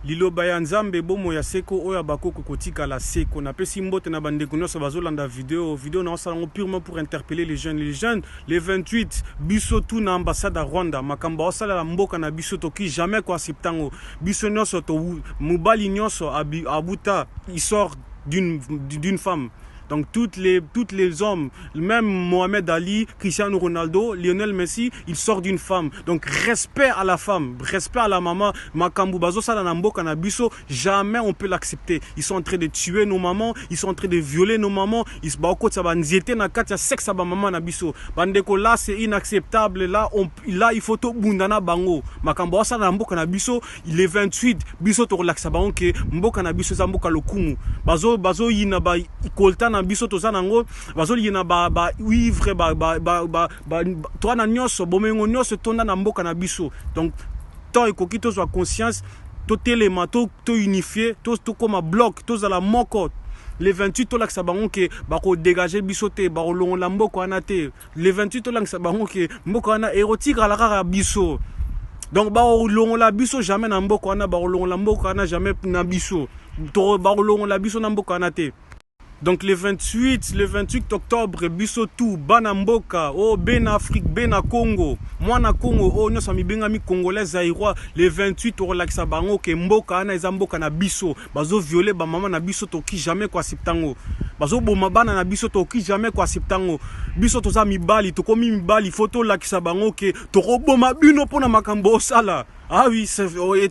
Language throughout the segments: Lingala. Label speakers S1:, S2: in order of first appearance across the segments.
S1: Liloba ya Nzambe, bomoi ya seko oyo ya bakoko ekotikala seko. Napesi mbote na bandeko nyonso bazolanda video. Video naosala yango purement pour interpeller les jeunes. Les jeunes, le 28, biso tout na ambassade ya Rwanda, makambo aosalela mboka na biso toki jamais ko accepter yango. Biso nyonso to mobali nyonso abuta, il sort d'une femme. Donc toutes les hommes, même Mohamed Ali, Cristiano Ronaldo, Lionel Messi, il sort d'une femme. Donc respect à la femme, respect à la maman. Makambu bazosala na mboka na biso, jamais on peut l'accepter. Ils sont en train de tuer nos mamans, ils sont en train de violer nos mamans, ils bakotisa ba nzete na kati ya sexe ya ba maman na biso. Bandeko, là c'est inacceptable, là il faut tobunda na bango. Makambo basala na mboka na biso, le 28 biso tokolakisa bango ke mboka na biso eza mboka lokumu. Bazo bazoyina ba coltan na biso toza nango, bazoyina ba cuivre, ba toa na nyonso, bomengo nyonso etonda na mboka na biso. Donc temps ekoki tozwa conscience, totelema, tounifie, tokóma bloc, tozala moko. Le 28 tolakisa bango ke bakodégage biso te, bakolongola mboka wana te. Le 28 tolakisa bango ke mboka wana ekotikala kaka biso. Donc bakolongola biso jamais na mboka wana, bakolongola mboka wana jamais na biso, bakolongola biso na mboka wana te. Donc le 28, le 28 octobre, biso tout bana mboka o bena Afrique, bena Congo, mwana Congo oyo nyonso amibengami Congolais, Zaïrois, le 28 tokolakisa bango ke mboka wana eza mboka na biso. Bazoviole bamama na biso, toki jamais koaccepter yango. Bazoboma bana na biso, toki jamais koaccepter yango. Biso toza mibali, tokomi mibali, faut tolakisa bango ke tokoboma bino mpona makambo osala. Ah oui,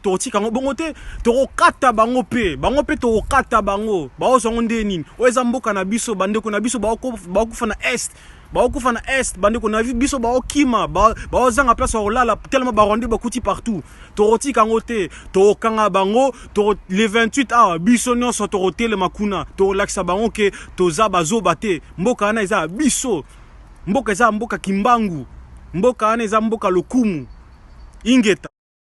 S1: tokotika yango bongo te, tokokata bango mpe bango mpe tokokata bango. Baozwa yango nde nini? Oyo eza mboka na biso. Bandeko na biso baokufa na Est, baokufa na Est. Bandeko na biso baokima, baozanga place ya kolala tellement Barwandais bakuti partout. Tokotika yango te, tokokanga bango. Le 28 awa biso nyonso tokotelema kuna, tokolakisa bango ke toza bazoba te. Mboka wana eza ya biso, mboka eza mboka Kimbangu, mboka wana eza mboka lokumu. Ingeta.